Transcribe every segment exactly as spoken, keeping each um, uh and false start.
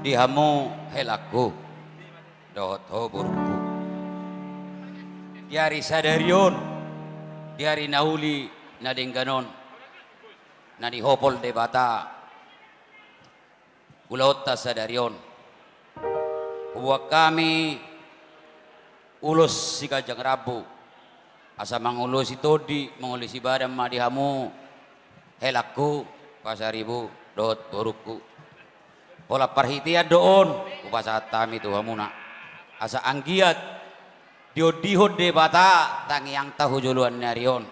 Di hamu helangku dohot ho borungku, di ari sadari on, di ari na uli na denggan on, na nihopol Debata ulaonta sadari on, huboan hami ulos siganjang rambu, asa mangulosi tondi, mangulosi badan ma di hamu, helangku, Pasaribu dohot borungku. Holan parhitean do on hupasahat hami tu hamuna, asa anggiat diondihon Debata tangiangta tu joloan ni ari on.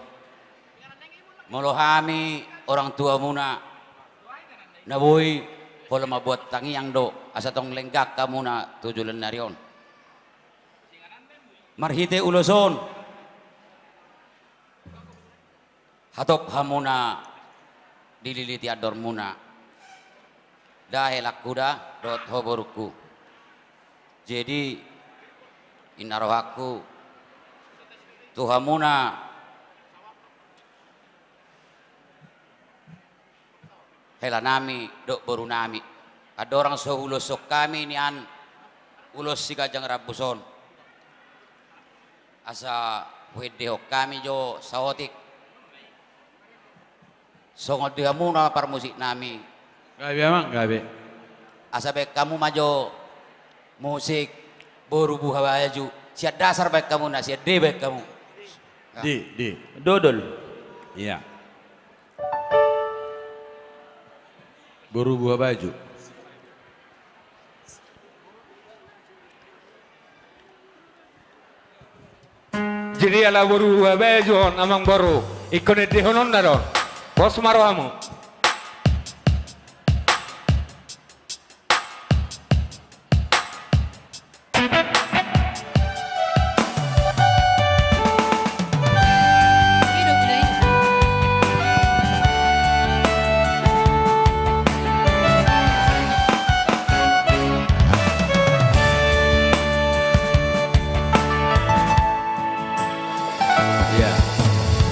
Molo hami orang tuamuna na boi, holan mamboan tangiang do, asa tong lenggak hamuna tu joloan ni ari on. Marhite ulos on, hatop hamuna dililiti andormuna, da helangku da dohot ho borungku. Jadi, inna rohangku tu hamuna, helanami dohot borunami, andorang so huuloshon hami nian ulos siganjang rambu on, asa huendehon hami jo saotik songon di hamuna parmusiknami. Gabe, amang, gabe. Asa baen hamu ma jo musik Boru Buhabaju. Sian dasar baen hamu, na sian D baen hamu. Di, di. Dodol. Iya. Boru Buhabaju. Jadi ala Boru Buhabaju on, amang boru, ingkon endehononna do on. Pos ma rohamu.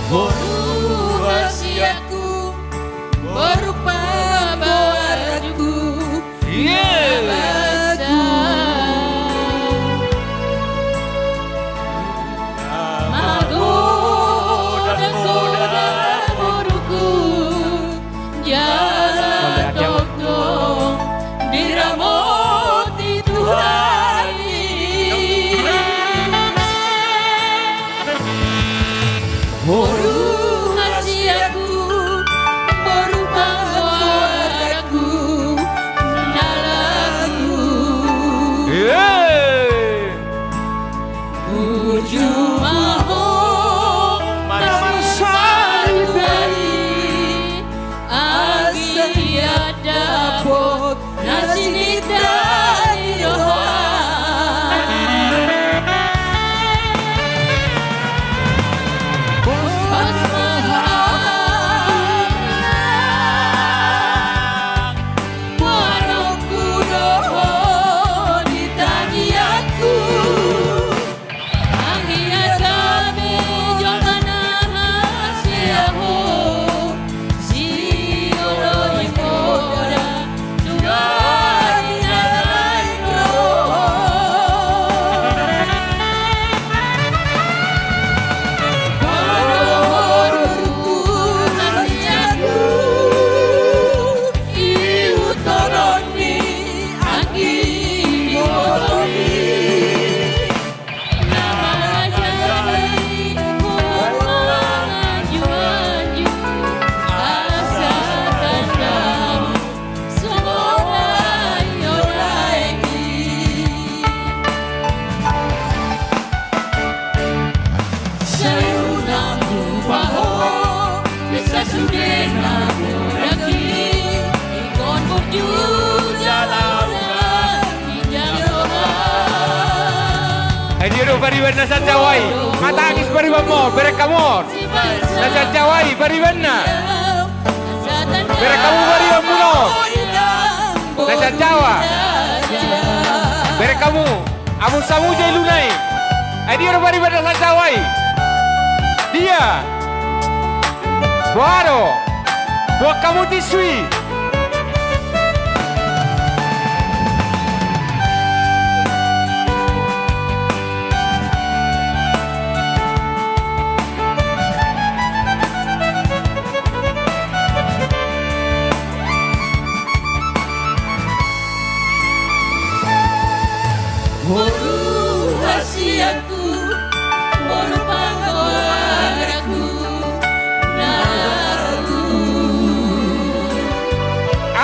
Boru hasianku, boru paboaranku, na basa. Magodang-godang borungku, jala tongtong diramoti Tuhan i. Boru hasianku, boru paboaranku, na lagu. Uju ma ho marsari-sari, anggiat dapot na sininta ni roha. Pos ma roha, manungkun do ho di tangiangku. Anggiat gabe jolma na hasea ho, sioloi poda tu ari na lain ro. Pos ma roha, boru hasianku, ihuthon ni anggi ni boru i. Ai dia do pariban na sian Jawa i? Matangis paribanmu, bereng hamu on. Na sian Jawa i paribanna. Bereng hamu paribanmuna on. Na sian Jawa. Bereng hamu. Amun samuja iluna i. Ai dia do pariban na sian Jawa i? Dia. Boha do? Boan hamu tisu i.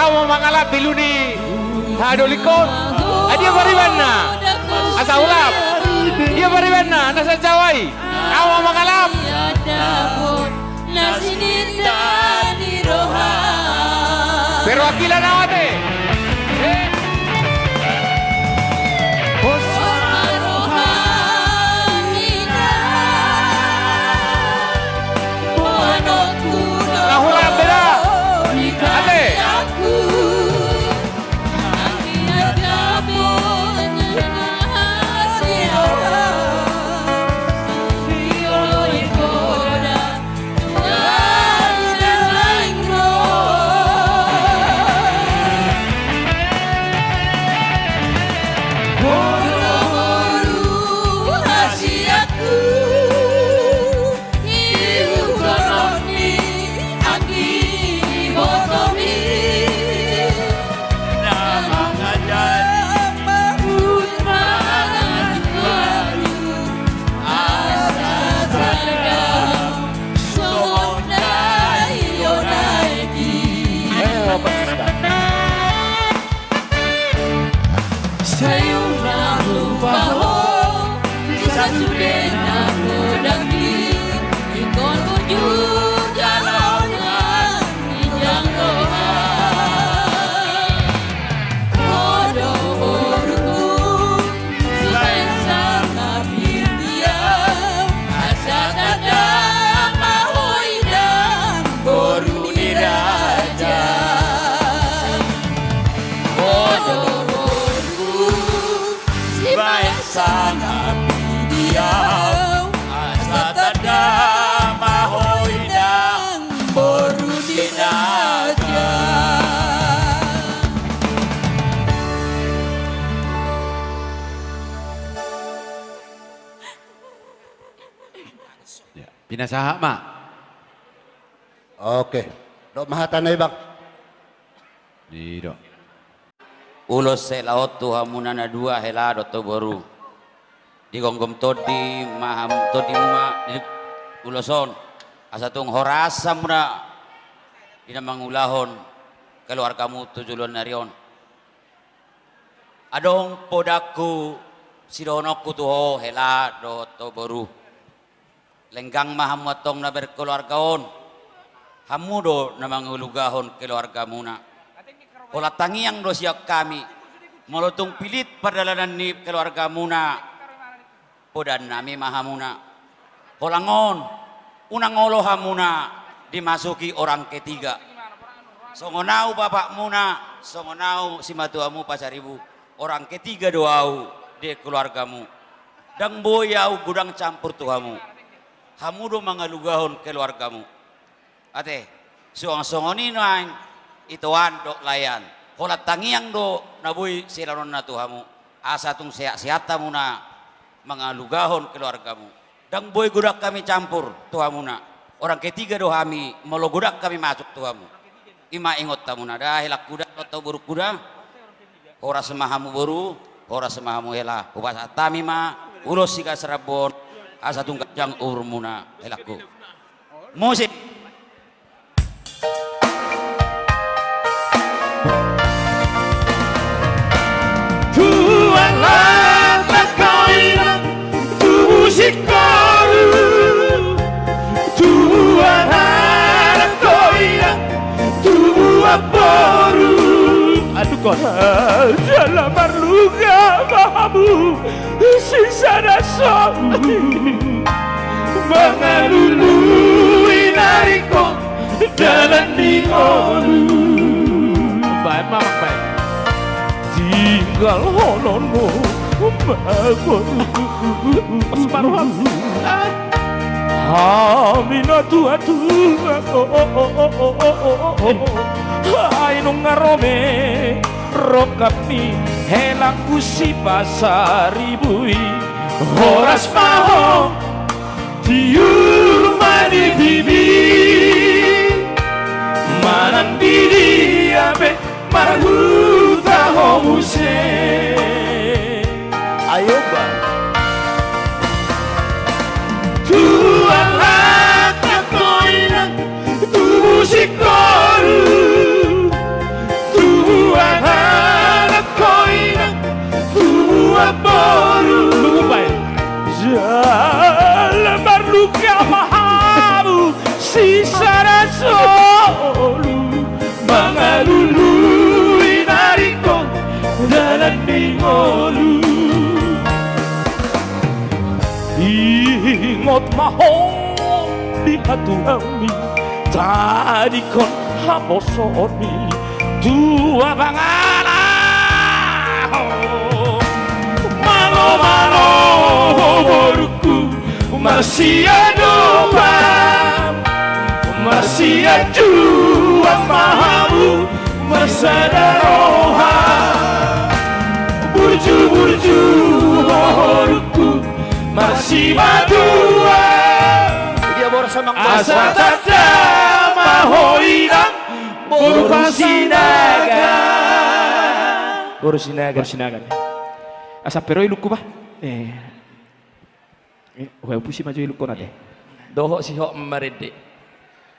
Au ma mangalap ilu ni hahadolingkon. Ai dia paribanna? Asa ulap. Dia paribanna na sanjawa i? Au ma mangalap. Perwakilan au ate. Hos ma roha ni na. Boanonku do. Nahurang beda. Ate. Sai unang lupa ho, sasude na godang i, ingkon unjung jaloon ginjang roha. Ho do boruku, sibaen sangap di au, asa tanda ma ho inang boru ni raja. Ho do boruku, sibaen sangap di au, asa tanda ma ho inang boru ni raja. Ya, pinasahat ma. Oke. Dok ma hatana i, Bang. I do. Ulos hela on tu hamuna na dua, hela dohot boru. Digomgom tondi ma hamu, tondimuna di ulos on, asa tung horas hamuna di na mangulahon keluargamu tu joloan ni ari on. Adong podangku sidohononku tu ho, hela dohot boru. Lenggang ma hamu antong na berkeluarga on. Hamu do na mangalugahon keluargamuna. Holan tangiang do sian hami, molo tung pilit pardalanan ni keluargamuna, podanami ma hamuna. Holan on, unang olo hamuna dimasuki orang ketiga. Songon au bapakmuna, songon au simatuamu Pasaribu, orang ketiga do au di keluargamu. Ndang boi au godang campur tu hamu. Hamu do mangalugahon keluargamu. Ate, suang songon i nuaeng, itoan dohot laean. Holan tangiang do na boi sialaonna tu hamu. Asa tung sehat-sehat hamuna mangalugahon keluargamu. Ndang boi godang hami campur tu hamuna. Orang ketiga do hami, molo godang hami masuk tu hamu. I ma ingot hamuna da, helangku da, dohot borungku da. Horas ma hamu boru, horas ma hamu hela. Hupasahat hami ma ulos sigaras rambu on, asa tung ganjang umurmuna, helangku. Musik. Tuan latah ho inang, tubu singkoru. Tuan anak ho inang, tubu boru. Aduh, kos. Jala marluga ma hamu sisada solu, mangalului na ringkot dalan ni ngolu. Baen ma, baen. Tinggalhononmu ma boru. Hami na tua-tua, ai nunga ro be rongkapmi, helangku si Pasaribu i. Horas ma ho, tiur ma di bibi, manang di dia pe marhuta ho muse. Ayo, Bang. Tuan latah ho inang, tubu singkoru. hatuaonmi, tadingkon haposoonmi tu abang ala. Malo, malo, ho borungku, marsiadopan, marsiajuan ma hamu, marsada roha, burju, burju, ho borungku, marsimatua. Dia boras amang. Asa tanda ma ho inang, boru Sinaga. Boru Sinaga. Boru Sinaga. Asa pe ro ilungku bah. Eh. Eh, hupusi ma jo ilungkon ate. Dohot sihok marende.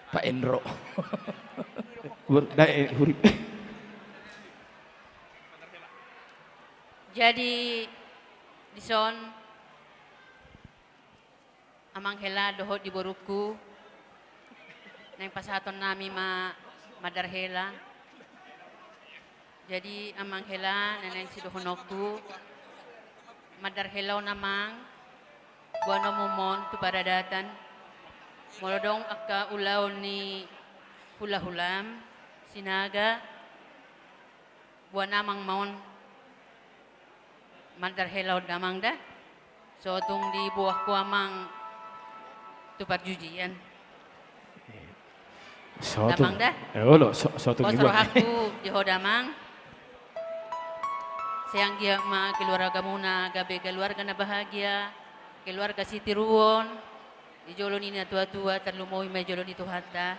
Pak Endro. Ber-, da, eh, hurip. Jadi, dison, amang hela dohot di borungku, naeng pasahaton nami ma mandar hela. Jadi, amang hela, na naeng sidohononku, mandar hela on amang, boanon ma on tu paradatan, molo adong angka ulaon ni hulahulam, Sinaga, boan amang ma on mandar hela on da amang da. So tung diboan ho amang tu parjujian. So tung. Damang da? Eh, olo, so, so tung diboan. Pos rohangku di ho damang. Sai anggiat ma keluargamuna gabe keluarga na bahagia, keluarga sitiruon. Di jolo ni natuatua, tarlumobi ma di jolo ni Tuhanta.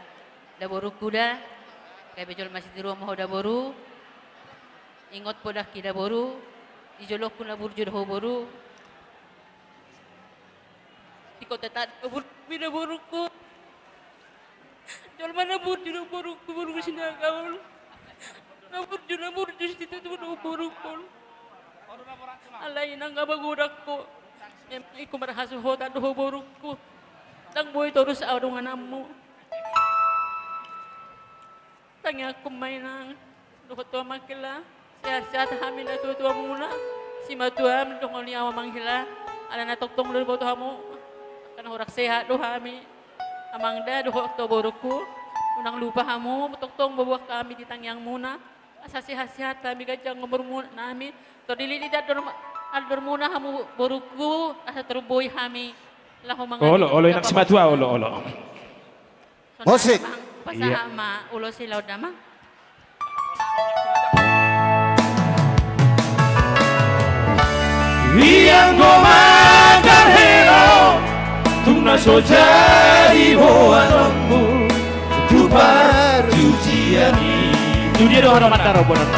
Da borungku da, gabe jolma sitiruon ma ho da boru. Ingot podangki da boru. Di jolongku na burju da ho boru. Di kota Tanjung na burju da borungku. Jolma na burju da borungku, borungku Sinaga on. Na burju, na burju situtu da borungku. Alai nunga magodang ho. Memang ingkon marhasuhuton do ho borungku. Ndang boi torus au dongananmu. Tangiangku ma inang dohot tu amang hela, sehat-sehat hami natuatuamuna, simatuam dohot ni au amang hela, alana tongtong do diboto hamu, angka na hurang sehat do hami. Amang da dohot tu borungku, unang lupa hamu, tongtong boan hami di tangiangmuna, asa sehat-sehat hami, ganjang umurmuna nami, tor dilili di andor, andormuna hamu borungku, asa tor boi hami laho mangan. Olo, olo, inang simatua, olo, olo. Musik. Pasahat ma ulos i laho damang. Ianggo mandar hela on, tung na so jadi boanonmu tu parjujian i. Tu dia do haroman taro boanon.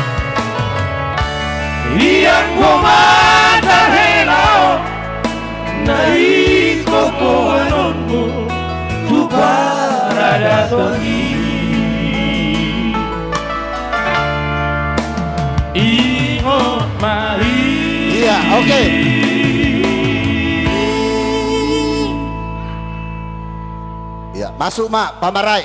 Ianggo mandar hela on, na ingkon boanonmu tu paradaton i. Ingot ma i. Iya, oke. Iya, masuk ma, pamarai.